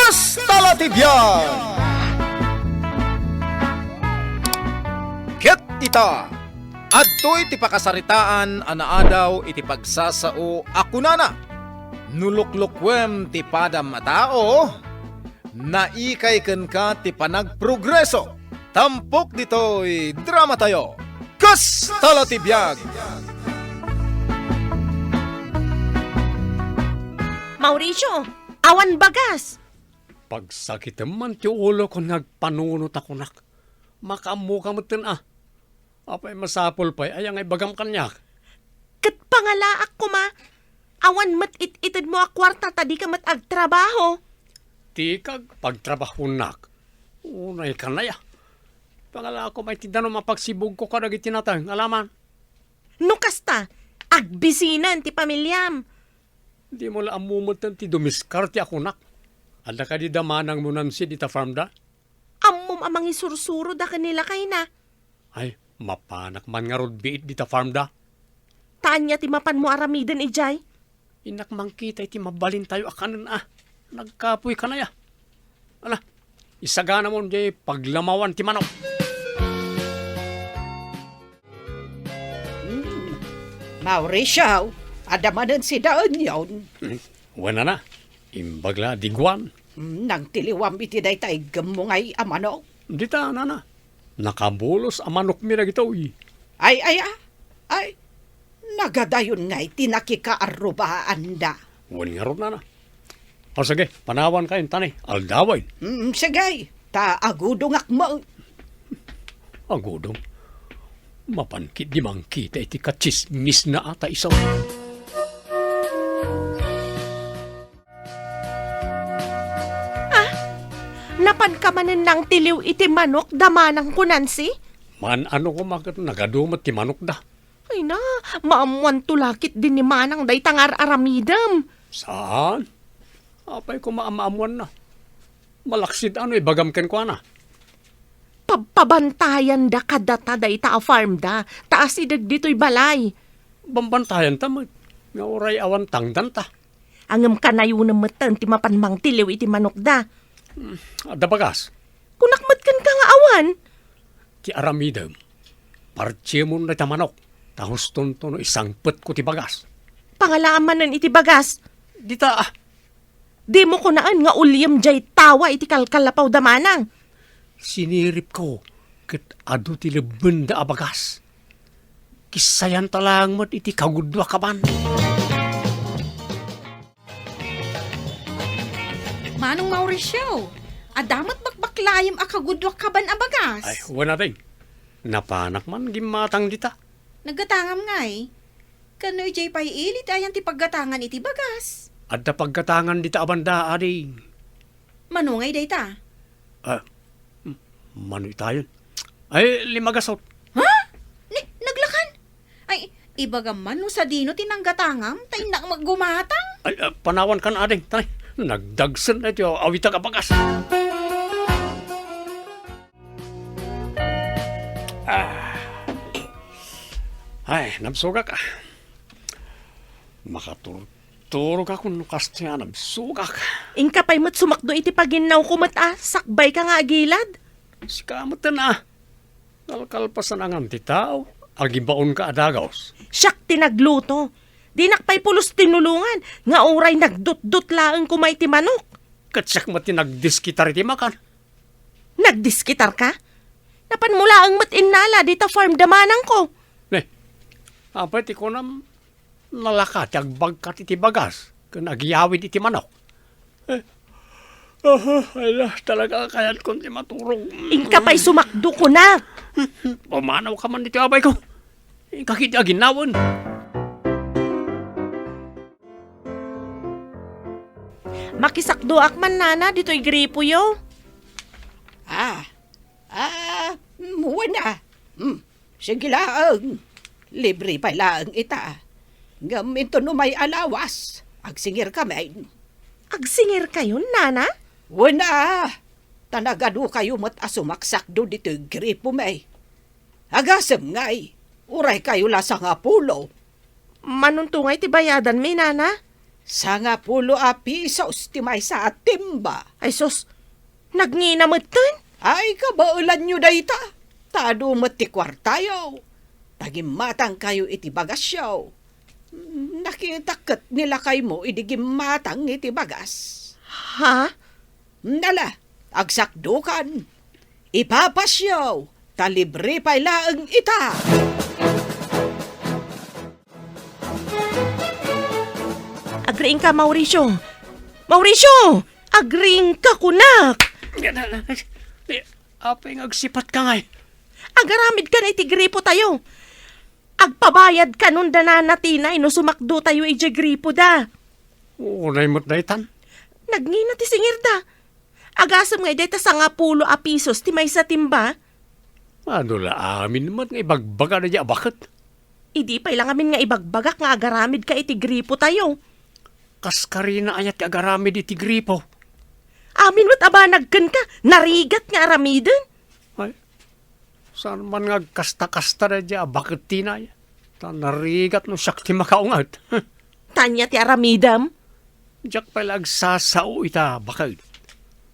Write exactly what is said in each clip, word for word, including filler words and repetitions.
Kasta la ti biag! Ket ita, adtoy ti pakasaritaan a naadaw iti pagsasao a kunana, "No luklukuem ti padam a tao, naikay kenka ti panagprogreso." Tampok ditoy dramatayo, Kasta la ti biag! Mauricio, awan bagas! Pagsakitem man ti ulok nga agpanunot a kunak. Makaammoka metten a. Apay masapul pay aya nga ibagam kaniak? Ket pangalaak koma, awan met it-itedmo a kuarta ta dika met agtrabaho. Dika agpagtrabahonak. Unay kanaya. Pangalaak koma iti danum a pagsibugko kadagiti nateng, alaman. No kasta, agbisinen ti pamiliam. Dimo la ammo metten ti dumiskarte a kunak. Adda kadi da manangmo, Nancy, dita farm da? Ammom a mangisursuroda ken ni lakayna. Ay, mapanak man ngarud biit dita farm da. Ta ania ti mapanmo aramiden idiay? Innak mangkita iti mabalintayo a kanen a. Nagkapoy kanaya. Ala, isaganamon diay paglamawan ti manok. Hmm. Mauricio, adda manen sida onion? Hmm. Wen, nana, imbag la diguan. Hmm, nangtiliwam iti dayta iggemmo ngay a manok? Dita, nana. Nakabulos a manokmi dagitoy. Ay, ay, ah. Ay, nagadayon ngay ti nakikaarrubaanda. Wen ngarud, nana. O, sige, panawankayon ta ni, aldawen. Mm, sige, ta agudongak met. Agudong? Mapan ketdi mangkita iti katsismisna a ta isu. Ah, napanka manen nangtiliw iti manok da manangko, Nancy? Maan-ano koma ket nagadu met ti manokda. Ay na, maammoanto la ketdi ni manang dayta nga ar-aramidem. Saan? Apay koma a maammoanna? Malaksid a no ibagam kenkuana. Pabpabantayanda kadata dayta a farm da, ta asideg ditoy balay. Bambantayan ta met, nga uray awan tangdan ta. Ngem kanayonem metten ti mapan mangtiliw iti manokda. Hmm, adda bagas? Kunak met kenka nga awan. Ti aramidem, partiemon dayta manok, ta hustonto no isangpetko ti bagas. Pangalaam manen iti bagas. Dita, ah. Dimo kunaen nga uliem diay tawa iti kalkalapaw da manang. Siniripko, ket adu ti lebbenda a bagas. Kissayanta laeng met iti kagudua kaban. Manong Mauricio, adda met bakbaklayem a kagudua kaban a bagas? Ay, wen, ading. Napanak man gimmatang dita. Naggatangam ngay. Kano idiay pay ili ti ayan ti paggatangan iti bagas? Adda paggatangan dita a banda, ading. Mano ngay dayta? Ah, hmm, mano itayon? Ay, limagasot. Ha? Ni, naglakan? Ay, ibagam man no sadino ti nanggatangam, ta innak met gumatang. Ay, ah, panawankan, ading. Tay, nagdagsen na iti awitak a bagas. Ah. Ay, nabsogak, ah. Makaturturogak no kastoy a nabsogak. Inka pay met sumakdo iti paginnawko met a sakbayka nga agilad? Sika met ten a. Kalkalpasan a ngem ti tao, agibaonka a dagus. Siak ti nagluto. Dinak pay pulos tinulongan, nga uray nagdutdut laeng koma iti manok. Ket siak met ti nagdiskitar iti makan. Nagdiskitarka? Napanmo laeng met innala dita farm da manangko. Ne, apay ti kunam, nalaka ti agbagkat iti bagas ken agyawid iti manok. Eh, aha, ala, talaga kayatkon ti maturog. Inka pay sumakdo, kunak. Pumanawka man ditoy, abayko. Inka ketdi aginnawen. Makisakdoak man, nana, ditoy gripoyo. Ah, ah, mm, wen a. Mm, sige laeng. Libre pay laeng ita. Ngem inton umay a lawas, agsingirkami. Agsingirkayon, nana? Wen a, ta nagadukayo met a sumaksakdo ditoy gripomi. Agasem ngay, uray kayo la sangapulo. Manonto ngay ti bayadanmi, nana? Sangapulo a pisos ti maysa a timba. Ay sus, nagngina metten? Ay, kabaelanyo dayta. Ta adu met ti kuartayo. Ta gimmatangkayo iti bagasyo. Nakitak ket ni lakaymo idi gimmatang iti bagas. Ha? Nala, agsakdukan. Ipapasyo, ta libre pay laeng ita. Agriingka, Mauricio. Mauricio! Agriingka, kunak! Apay nga agsipatka ngay? Agaramidka na iti gripo tayo. Agpabayad kanon da Nana Tinay no sumakdo tayo idiay gripo da. Unay met daytan. Nagngina ti singirda. Agasem ngay dayta sangapulo a pisos ti maysa timba. Adu la amin met nga ibagbaga daydi a baket. Idi pay la ngamin nga ibagbagak nga agaramidka iti gripo tayo. Kas karina aya ti agaramid iti gripo? Amin met a banag kenka, narigat nga aramiden. Ay, saan man nga agkasta-kasta daydi a baket Tinay? Ta narigat no siak ti makaunget. Tania ti aramidem? Diak pay la agsasao ita baket.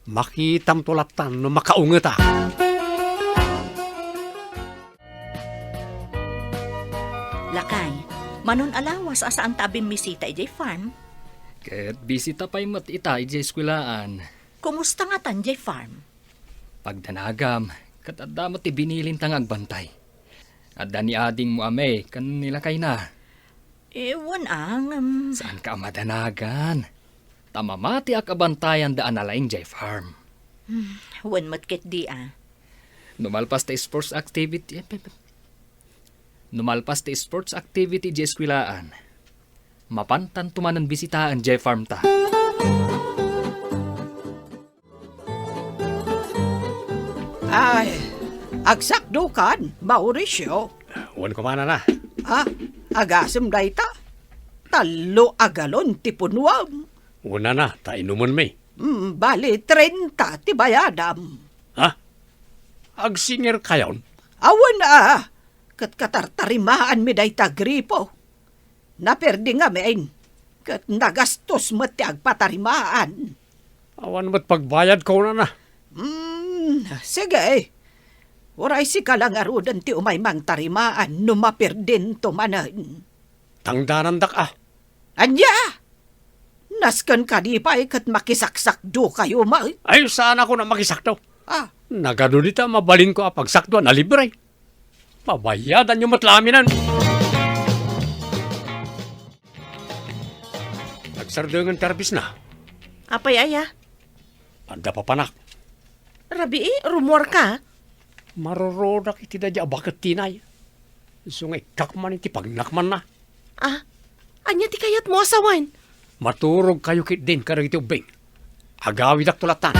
Makitamto lattan no makaungetak. Lakay, manon a lawas a saanta a bimmisita idiay farm? Ket bisita pay met ita idiay eskuelaan. Kumusta ngatan diay farm? Pagdanagam, ket adda met ti binilinta nga agbantay. Adda ni adingmo a May ken ni lakayna. Eh, wen a ngem. Saanka a madanagan. Ta mamatiak a bantayanda a nalaing diay farm. Hmm, wen met ketdi a. No malpas ti sports activity, eh, pe-, pe-, no malpas ti sports activity diay eskuelaan, mapantanto manen bisitaen diay farm ta. Ay, agsakdukan, Mauricio. Wen koma, Nana. Ah, agasem dayta? Tallo a galon ti punuam. Wen, Nana, ta inumenmi. Mm, bali, trenta ti bayadam. Ha? Agsingirkayon? Awan a, ket katartarimaanmi dayta gripo. Naperdi ngamin, ket nagastos met ti agpatarimaan. Awan met pagbayad, kunana. Hmm, sige. Uray sika la ngaruden ti umay mangtarimaan no maperdinto manen. Tangdanandak a. Ania? Nasken kadi pay ket makisaksakdo kayo met? Ay, saan ako na makisakdo. Ah. Nagadu dita mabalinko a pagsakdoan a libre. Pabayadanyo met la aminen. Nagsardengen ti arbisna. Apay aya? Adda papanak. Rabii, rumuarka? Marurudak iti daydi a baket Tinay. Isu nga ikkak man iti pagnakmanna. Ah, ania ti kayatmo a sawen? Maturogkayo ketdin kadagiti ubbing. Agawidakto lattan.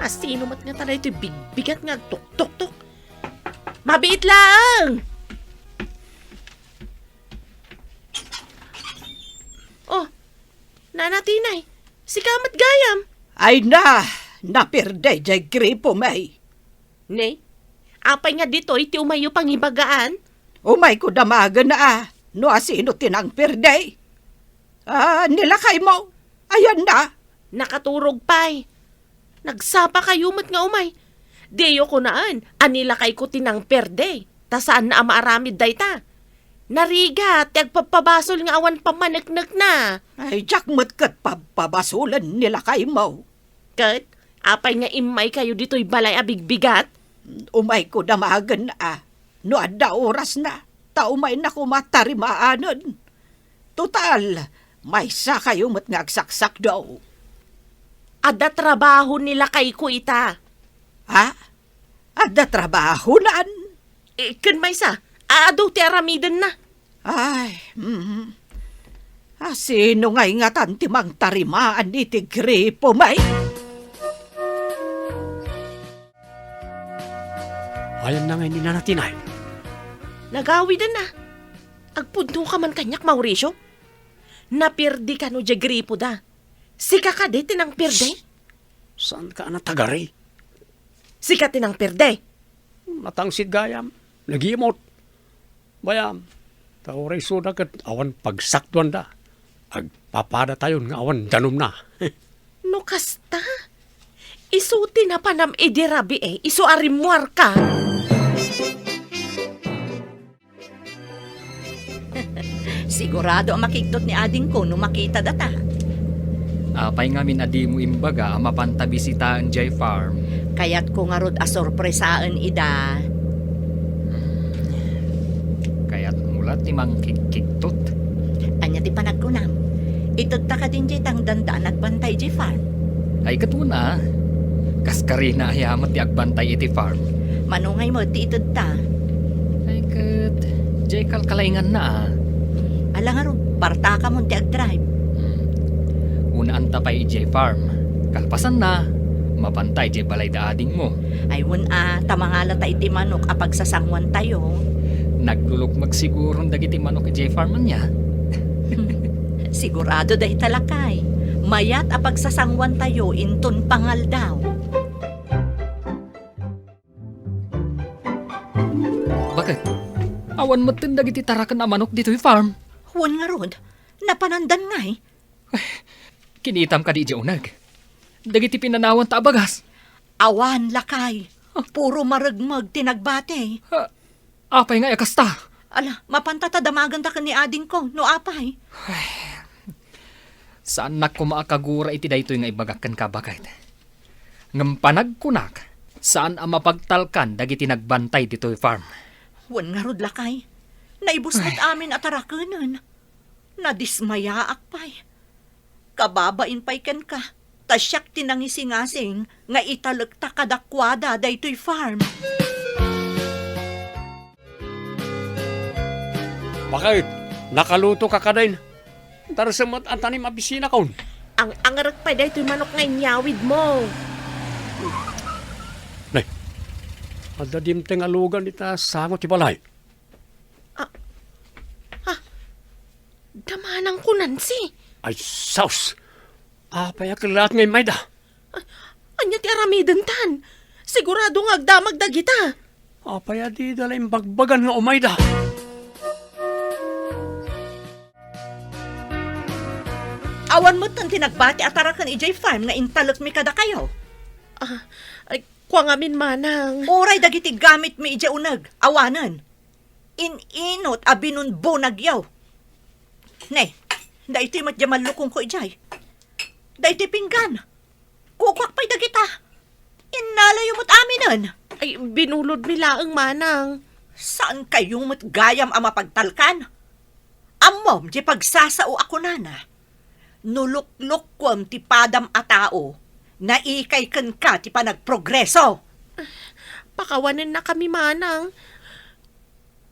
Asino met ngata daytoy bigbigat nga agtuktoktok? Mabiit laeng! Oh, Nana Tinay, sika met gayam. Ay na, naperde diay gripo, May. Ne, apay nga ditoy ti umayyo pangibagaan? Umayko damagen a, no asino ti nangperde. Ah, ni lakaymo, ayanna? Nakaturog pay. Nagsapa kayo met nga umay. Diyo kunaan a ni lakayko ti nangperde, ta saanna a maaramid dayta. Narigat ti agpabpabasol nga awan pammaneknekna. Ay, diak met ket pabpabasolen ni lakaymo. Ket, apay nga immaykayo ditoy balay a bigbigat? Umayko damagen a, no adda orasna, ta umayna koma tarimaanen. Total, maysakayo met nga agsaksakdo. Adda trabaho ni lakayko ita. Ha? Adda trabahonan? Eh, ken maysa, adu ti aramidenna. Ay, mm. Asino ngay ngatan ti mangtarimaan iti gripo, May? Ayanna ngay ni Nana Tinay? Nagawidanna. Agpudno ka man kaniak, Mauricio? Naperde kano diay gripo da. Sika kadi ti nangperde? Shh! Saanka a natagari? Sika ti nangperde. Natangsit gayam. Nagimot. Bayam, ta uray isuda ket awan pagsakduanda. Agpapadatayon nga awan danumna. No kasta, isu ti napanam idi rabii, isu a rimmuarka. Sigurado a makigtot ni adingko no makita data. Apay ngamin a dimo imbaga a mapanta bisitaen jay farm? Kayatko ngarud a sorpresaen ida. Kayatmo la ti mangkigkigtot. Ania ti panagkunam? Itedta kadin jay tangdanda a nagbantay jay farm? Ay, ket wen a. Kas karina aya met ti agbantay iti farm. Mano ngay met ti itedta? Ay, ket jay kalkalainganna a. Ala ngarud, partakamon ti agdrive. Hmm. Unaanta pay idiay farm. Kalpasanna, mapanta idiay balay da adingmo. Ay, wen a, ta mangalata iti manok a pagsasanguantayo. Naglulukmeg siguron dagiti manok idiay farm ania? Sigurado dayta, lakay. Mayat a pagsasanguantayo inton pangaldaw. Baket? Awan metten dagiti taraken a manok ditoy farm? Wen ngarud, napanandan ngay. Kinitam kadi idiay uneg? Dagiti pinanawanta a bagas? Awan, lakay. Puro maragmag ti nagbati. Ah, apay nga a kasta? Ala, mapanta ta damagenta ken ni adingko, no apay. Ay, saannak koma a kagura iti daytoy nga ibagak kenka, baket. Ngem panagkunak, saan a mapagtalkan dagiti nagbantay ditoy farm. Wen ngarud, lakay. Naibus met amin a tarakenen. Nadismayaak pay. Kababain pay kenka, ta siak ti nangisingasing nga italekta kadakuada daytoy farm. Baket, nakaluto ka kadin? Darasem met a tanim a bisinakon. Ang-angarek pay daytoy manok nga inyawidmo. Nay, adda dimteng a lugan ita sango ti balay. Ah, ah, da manangko, Nancy. Ay, sus! Apay a kellaat nga immayda? Ah, ania ti aramidentan? Sigurado nga agdamag dagita. Apay a dida la imbagbagan nga umayda? Awan metten ti nagbati a taraken idiay farm nga intalekmi kadakayo. Ah, ay, kua ngamin, manang. Uray dagiti gamitmi idiay uneg, awanen. In-inot a binunbunagyo. Ne, daytoy met diay mallukongko idiay. Daytoy pinggan. Kukuak pay dagita. Innalayo met aminen. Ay, binulodmi laeng, manang. Saan kayo met gayam a mapagtalkan? Ammom diay pagsasao a kunana, "No luklukkuem ti padam a tao, naikay kenka ti panagprogreso." Pakawanennakami, manang.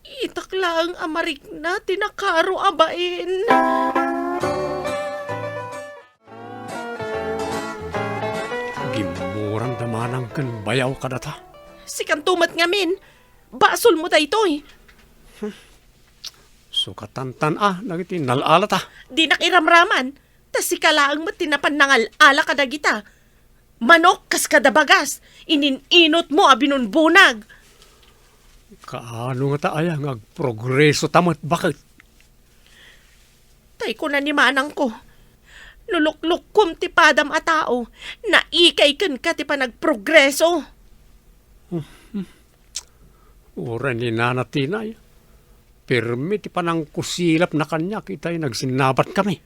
Itak laeng a marikna ti nakaro a bain. Gimmuran da manang ken bayaw kadata. Sikanto met ngamin, basolmo daytoy. Sukatantan a dagiti nal-alata. Dinak iramraman, ta sika laeng met ti napan nangal-ala kadagita. Manok kas kada bagas, inin-inotmo a binunbunag. Kaano ngata aya nga agprogreso ta met, baket? Tay kuna ni manangko, "No luklukkom ti padam a tao, naikay kenka ti panagprogreso." Uray ni Nana Tinay, pirmi ti panangkusilapna kaniak itay nagsinnabatkami.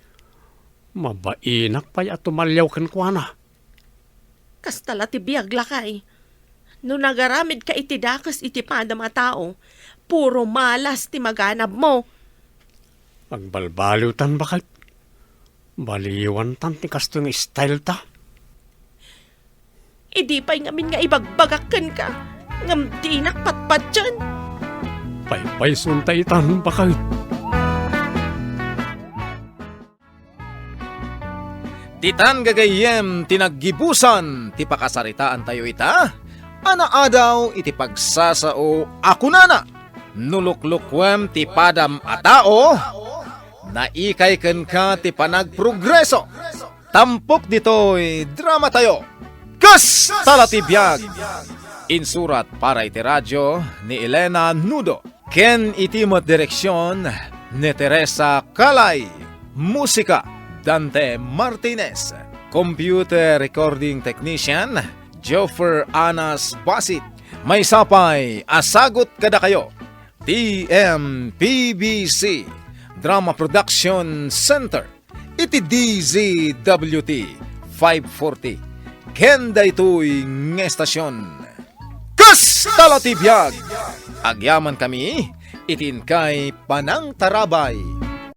Mabainak pay a tumaliaw kenkuana. Kasta la ti biag, lakay. No nagaramidka iti dakes iti padam a tao, puro malas ti maganabmo. Agbalbaliwtan, baket. Baliwantan ti kastoy nga style ta. Idi pay ngamin nga ibagbagak kenka, ngem dinak patpatien. Paypaysunta itan, baket. Ditan gagayyem ti naggibusan ti pakasaritaantayo ita a naadaw iti pagsasao a kunana, "No luklukkuem ti padam a tao, naikay kenka ti panagprogreso." Tampok ditoy dramatayo, Kasta la ti Biag. Insurat para iti radio ni Elena Nudo. Ken iti met direksion ni Teresa Calay, musika, Dante Martinez, computer recording technician, Joffer Anas Basit. Maysa pay a sagut kadakayo, T M P B C Drama Production Center, iti D Z W T five forty. Ken daytoy nga estasion, kasta la ti biag, agyaman kami iti inkay panangtarabay.